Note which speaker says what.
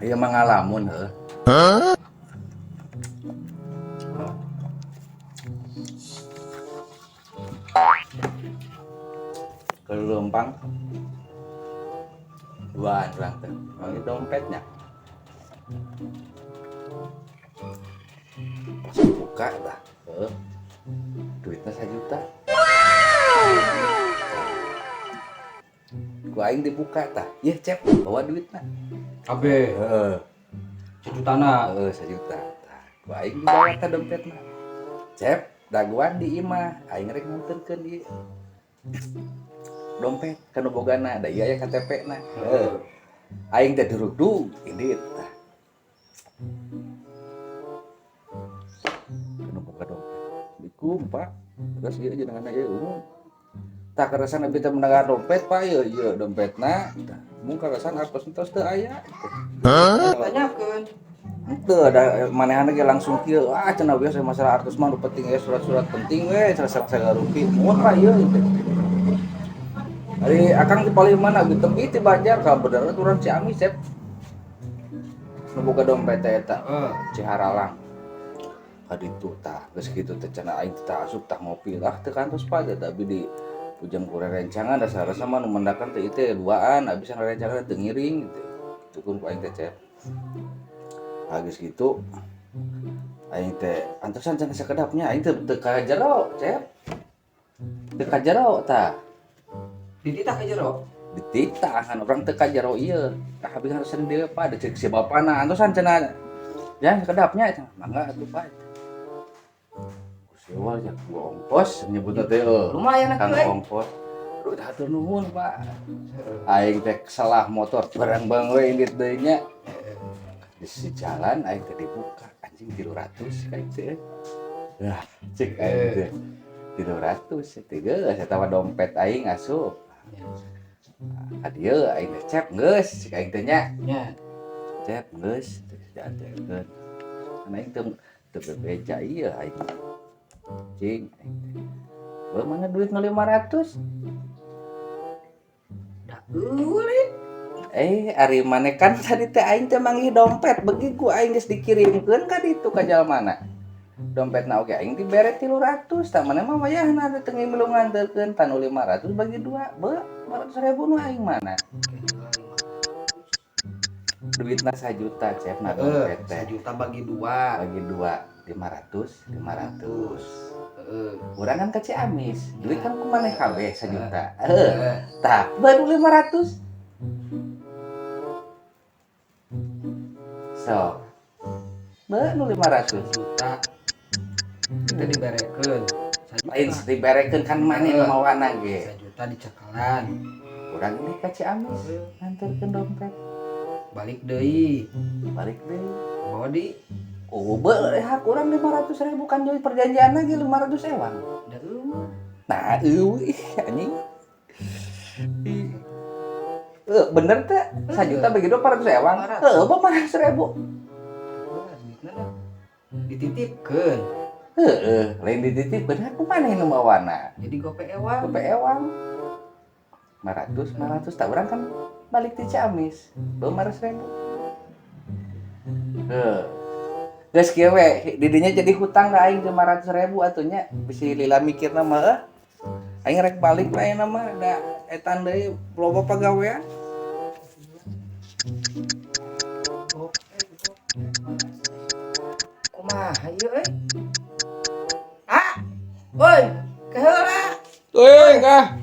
Speaker 1: Ieu mah ngalamun heuh. Ke leumpang duaan urang teh manggil dompetnya, pas buka dah, heuh, duitnya 1 juta. Ku aing dibuka tah, "Yeuh, Cep, bawa duitna."
Speaker 2: Kabeh
Speaker 1: Heeh.
Speaker 2: sejutana.
Speaker 1: Heeh, 1 juta. Tah, ku aing dibawa tah dompetna. "Cep, dagoan di imah, aing rek nganterkeun ieu dompet ka nu bogana, da ieu aya KTP na." Heeh. Aing teh durugdug indit tah. Ka nu boga dompet. "Assalamualaikum, Pak. Terus ieu jenengan ieu umum. Tah, karasan abi teh mendengar dompet, Pak, ieu ieu dompetna. Tah, mung karasan artos tos teu aya."
Speaker 2: Tanyakeun.
Speaker 1: Henteu ada manehna ge langsung kieu. "Ah," cenah, "biasa masalah artos mah, nu penting ya surat-surat penting we," cenah, sagala rupi. "Muhun, Pak, ieu teh. Ari akang di paling mana?" "Abi tepi ti Banjar." Ka bener urang Ciamis, Cep. Nu boga dompet teh eta. Ciharalang. Ka ditu tah, geus kitu teh cenah aing teh asup tah, ngopi lah teu kantos, Pak, teh abi di ujang ku rerencangan, dasar sama nu mendakan teh ieu teh duaan, abi sana rerencangan teu ngiring gitu. Itu kun ku aing teh, Cep. Habis gitu aing teh antosan cenah sakedapnya, aing teh teu ka jero, Cep. Teu ka jero tah.
Speaker 2: Dititah ka jero.
Speaker 1: Dititah kan urang teu ka jero ieu. Tah, habis antosan deui, Pak, da ceuk si bapana, "Antosan," cenah. "Ya sakedapnya," cenah. "Mangga atuh, Pak." Sewa ya gua ongkos nyebutna teh euy.
Speaker 2: Lumayan
Speaker 1: Kang
Speaker 2: atuh euy.
Speaker 1: Ongkos. Duh, hatur nuhun, Pak. Aing teh salah motor barang bang we indit deui nya. Di si jalan aing teh dibuka, anjing, 300 kayak teh. Lah, cek aing teh 300 teh geus eta mah dompet aing asup. Ka dieu aing teh, "Cep, geus," cek aing teh nya.
Speaker 2: Nya.
Speaker 1: "Cep, geus," dianterkeun. Kan aing teu teu bebeja ieu aing. Cing aing teh. "Beuh, mana duit nu 500?"
Speaker 2: Da euy.
Speaker 1: Eh, ari maneh kan tadi teh aing teh manggih dompet, begi ku aing geus dikirimkeun ka ditu ka jalmana. Dompetna oge aing dibere 300, tah maneh mah wayahna teh teu milu nganterkeun, tah nu 500 bagi dua, beuh 500 ribu nu aing mana? Duitna 1 juta, Cep, na dompet teh.
Speaker 2: 1 juta bagi dua.
Speaker 1: Bagi dua 500, 500.
Speaker 2: Heeh.
Speaker 1: Urang kan ke Ciamis, duit kan ku maneh kabeh 1 juta. Heuh.
Speaker 2: Heeh.
Speaker 1: Tah, baru 500. So. Beuh nu 500.
Speaker 2: 1 juta. Itu diberekeun. 1 juta.
Speaker 1: Lain diberekeun, kan maneh nu mawana ge.
Speaker 2: 1 juta dicekalan.
Speaker 1: Urang ini ka Ciamis nganterkeun dompet.
Speaker 2: Balik deui.
Speaker 1: Balik deui.
Speaker 2: Bawa di
Speaker 1: Oh, beuh hak urang 500 ribu kan jadi perjanjian lagi 500 ewang.
Speaker 2: Da eueuh.
Speaker 1: Nah, eueuh anjing. Eh, bener teh, 1 juta bagi dua 400 ewang.
Speaker 2: 400.
Speaker 1: Heeh, apa 400 ribu?
Speaker 2: Wah, duitna dah. Dititipkeun.
Speaker 1: Heeh, lain dititipkeun, aku maneh nu mawana.
Speaker 2: Jadi gope ewang.
Speaker 1: Gope ewang. 500, 500 tak urang kan balik di Ciamis. Beuh 500 ribu. Heuh. Geus kieu we, didinya jadi hutang ka aing 500 ribu atuh nya, bisi lila mikirna mah euy. Aing rek balik lah ayeuna mah, da etan deui loba pagawean.
Speaker 2: Gope, gope. Kumaha ieu euy? Ah! Woi, keheula.
Speaker 1: Euy, kah.